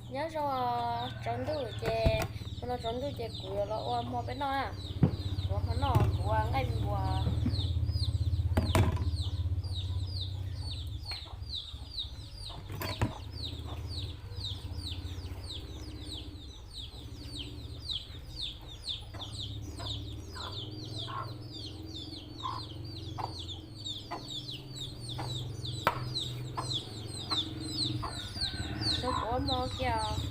Nyob zoo, tsaus ntuj ces, hmo no tsaus ntuj ces kuv yuav los ua hmo peb noj na. Kuv ua hmo noj, kuv ua nqaij me npua. Kuv ua hmo kiag os.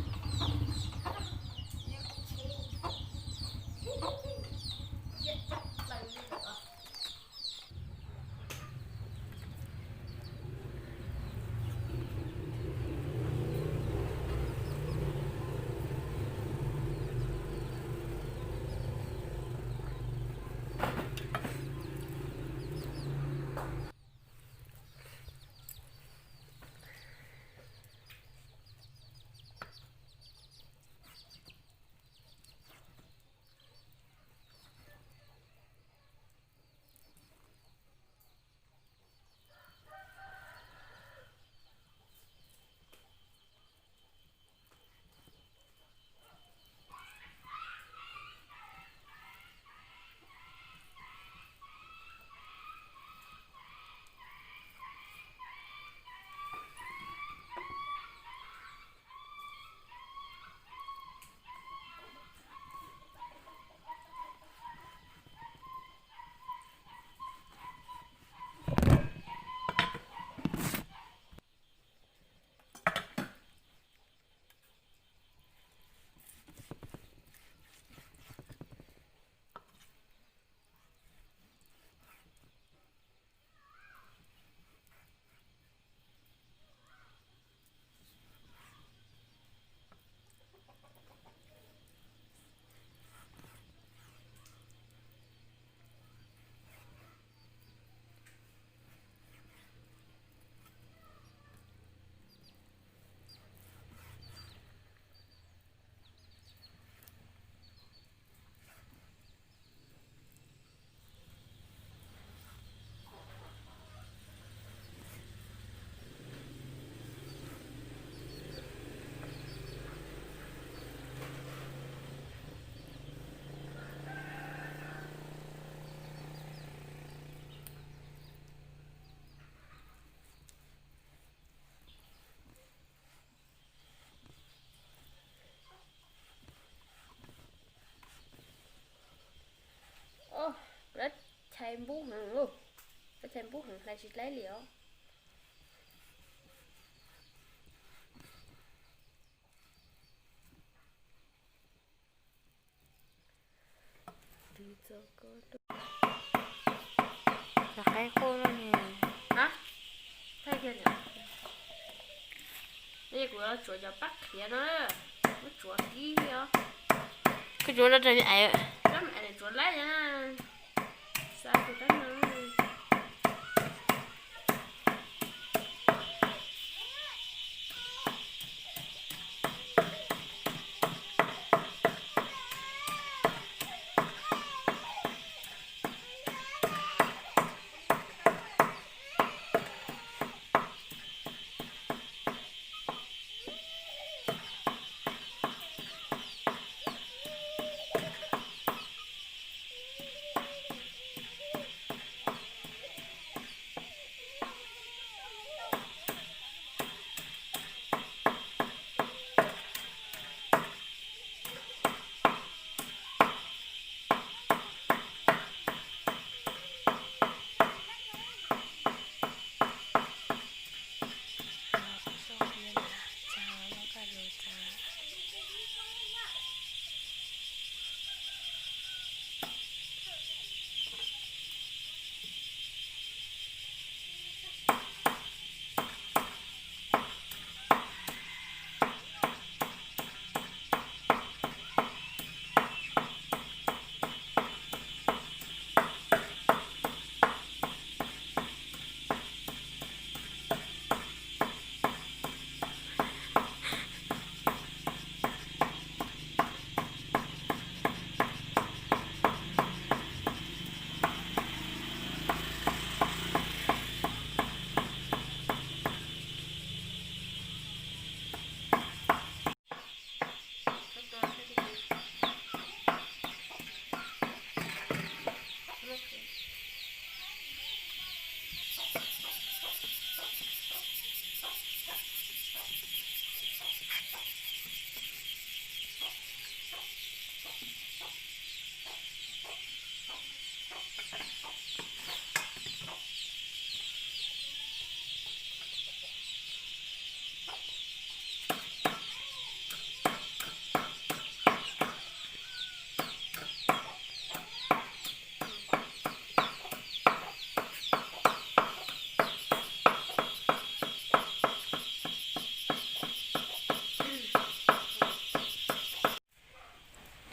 Lab chais npub heev lauj, lab chais npub heev hlais tsis dlaib li os. Qaib quaj no ne. Thaij kiag, kuv yuav tsuav cov pab qhiav no, muab tsuav kib os. Koj tsuav rau me aiv, tsuav laib na. Xa tus rab no.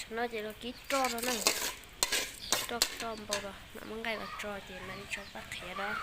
Tsam no ces los kib roj rau na. Roj, roj npau rau, mam muab nqaij los tso ces mam li tso paj qhiav rau.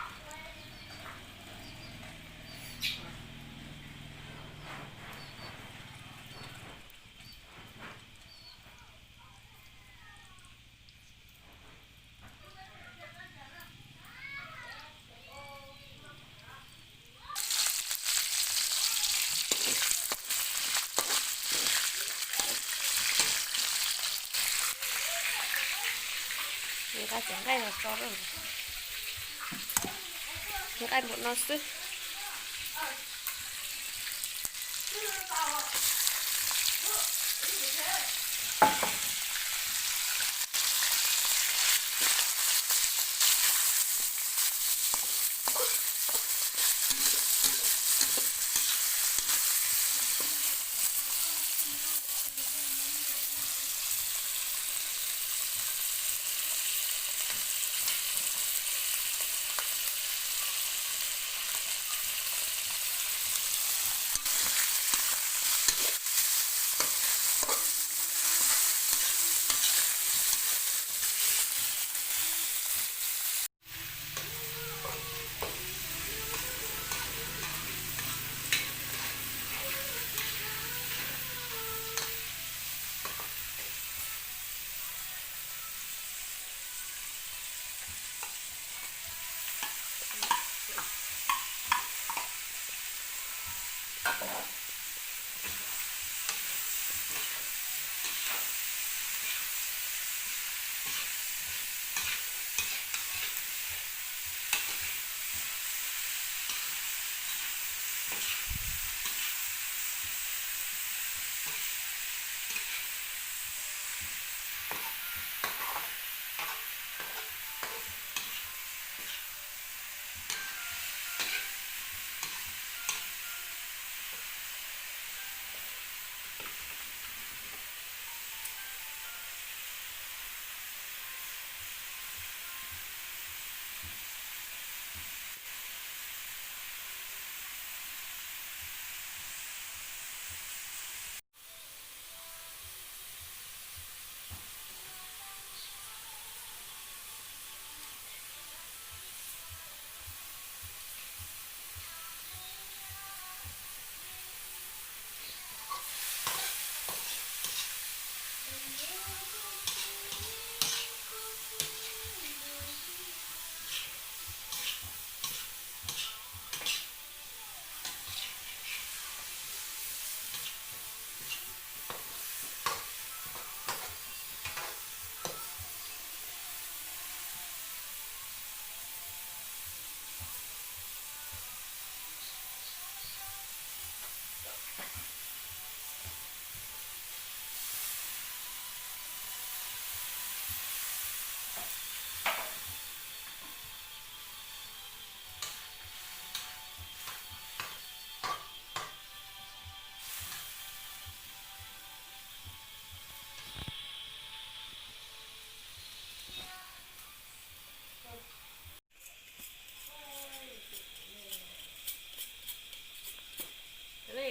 Nqa cov nqaij los tso, nqaij npaum no xwb.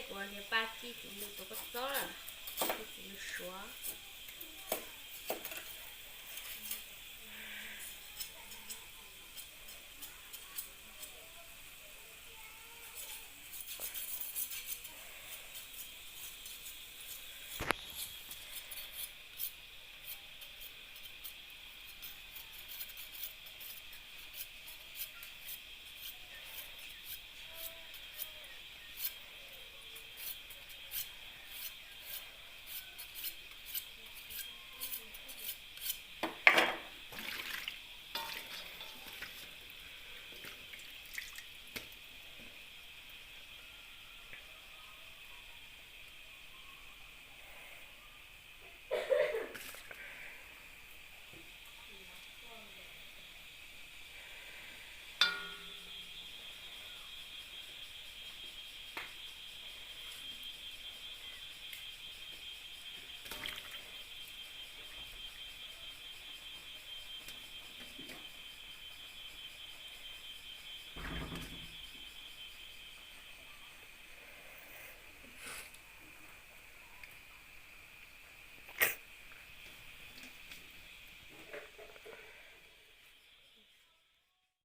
Kuv liag paj ci txiv nws tus kua txob, ci txiv nws suav.